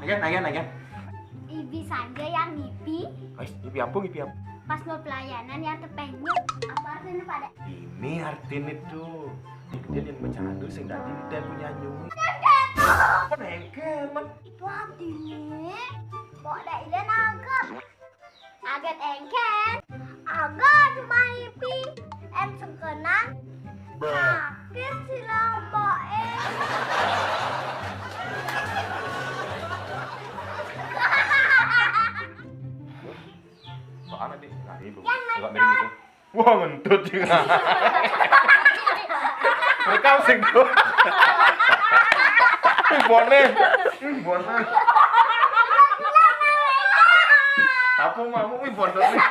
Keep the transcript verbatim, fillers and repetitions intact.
Agen, agen, agen. Ibi saja yang ngipi. Wis, ipi apa, ipi apa? Pas mau pelayanan yang terpenyut. Apa artinya pada? Ini artinya tuh. Dia yang bercandu sing tadi dia punya nyung. Apa nengkel, man? Itu artinya. Kok ada ile naga? Aget engken. Aga cuma ipi. En sengkenan. Sakit si lombok eh. Soalnya di nah, itu. Yang Agak mirip itu. Wah, ngentut juga. Rekam sing tuh. Ih, bone. Ih, bone. Apa mamu, ih, bone nih.